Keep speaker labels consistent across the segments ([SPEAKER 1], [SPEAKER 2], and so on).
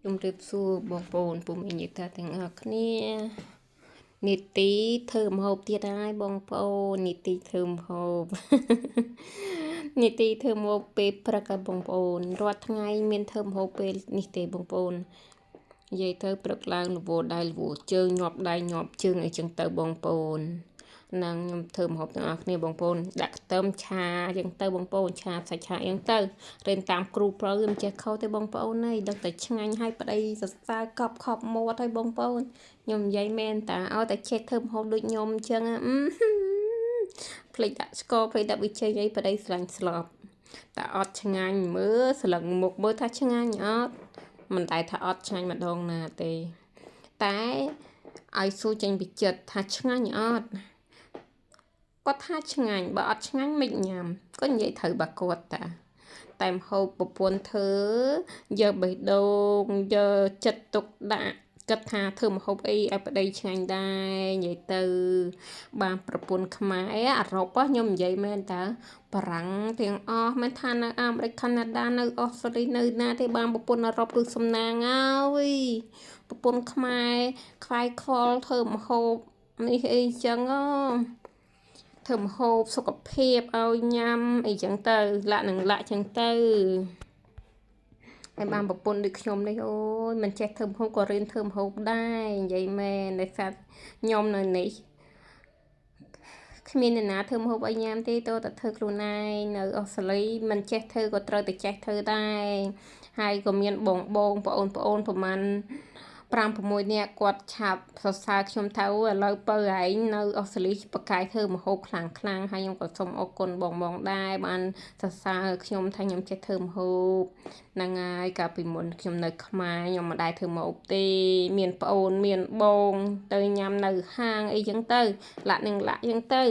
[SPEAKER 1] ជំរាបសួរបងប្អូនពុំមីញាតិទាំងអស់គ្នានីតិធ្វើម្ហូបទៀតហើយបងប្អូននីតិធ្វើម្ហូបនីតិធ្វើម្ហូបពេលព្រឹកហើយបងប្អូនរាល់ថ្ងៃមានធ្វើម្ហូបពេលនេះទេបងប្អូននិយាយទៅព្រឹកឡើងរវល់ដៃរវល់ជើងញាប់ដៃញាប់ជើងអីចឹងទៅបងប្អូននឹងខ្ញុំធ្វើម្ហូបទាំងអស់គ្នាបងប្អូនដាក់ខ្ទឹមឆាចឹងទៅបងប្អូនឆាសាច់ឆាចឹងទៅរៀនតាមគ្រូប្រូខ្ញុំចេះខុសទេបងប្អូនអើយដឹងតែឆ្ងាញ់ហើយប្តីសរសើរកប់ខប់មាត់ហើយបងប្អូនខ្ញុំនិយាយមែនតាឲ្យតែចេះធ្វើម្ហូបដូចខ្ញុំចឹងភ្លេចដាក់ស្ករភ្លេចដាក់ប៊ីចេងអីប្តីស្រឡាញ់ស្លាប់តែអត់ឆ្ងាញ់មើលស្លឹងមុខមើលថាឆ្ងាញ់អត់មិនដែលថាអត់ឆ្ងាញ់ម្ដងណាទេតែឲ្យសួរចេញពីចិត្តថាឆ្ងាញ់អត់គាត់ថាឆ្ងាញ់បើអត់ឆ្ងាញ់មិនញ៉ាំក៏និយាយត្រូវបើគាត់តាតែម្ហូបប្រពន្ធធ្វើយកបេះដូងយកចិត្តទុកដាក់គិតថាធ្វើម្ហូបអីឲ្យប្តីឆ្ងាញ់ដែរនិយាយទៅបានប្រពន្ធខ្មែរអារ៉ុបខ្ញុំនិយាយមែនតើបារាំងទាំងអស់មិនថានៅអាមេរិកកាណាដានៅអូស្ត្រាលីនៅណាទេបានប្រពន្ធអារ៉ុបគឺសំណាងហើយប្រពន្ធខ្មែរខ្វាយខ្វល់ធ្វើម្ហូបនេះអីចឹងធ្វើម្ហូបសុខភាពឲ្យញ៉ាំអីចឹងទៅលាក់នឹងលាក់ចឹងទៅហើយបានប្រពន្ធដូចខ្ញុំនេះអូយមិនចេះធ្វើម្ហូបក៏រៀនធ្វើម្ហូបដែរនិយាយមែនដោយសារខ្ញុំនៅនេះគ្មានអ្នកណាធ្វើម្ហូបឲ្យញ៉ាំទេតើតែធ្វើខ្លួនឯងនៅអូស្ត្រាលីមិនចេះធ្វើក៏ត្រូវតែចេះធ្វើដែរហើយក៏មានបងបងប្អូនប្អូនប្រហែល5 6នាក់គាត់ឆាប់សរសើរខ្ញុំថាឥឡូវបើឯងនៅអូស្ត្រាលីបកកាយធ្វើម្ហូបខ្លាំងខ្លាំងហើយខ្ញុំក៏សូមអរគុណបងបងដែរបានសរសើរខ្ញុំថាខ្ញុំចេះធ្វើម្ហូបហ្នឹងហើយកាលពីមុនខ្ញុំនៅខ្មែរខ្ញុំមិនដែលធ្វើម្ហូបទេមានប្អូនមានបងទៅញ៉ាំនៅហាងអីចឹងទៅលាក់នឹងលាក់ចឹងទៅ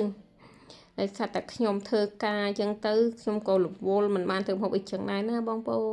[SPEAKER 1] ដោយសារតែខ្ញុំធ្វើការចឹងទៅខ្ញុំក៏រវល់មិនបានធ្វើម្ហូបអីចឹងដែរណាបងប្អូន។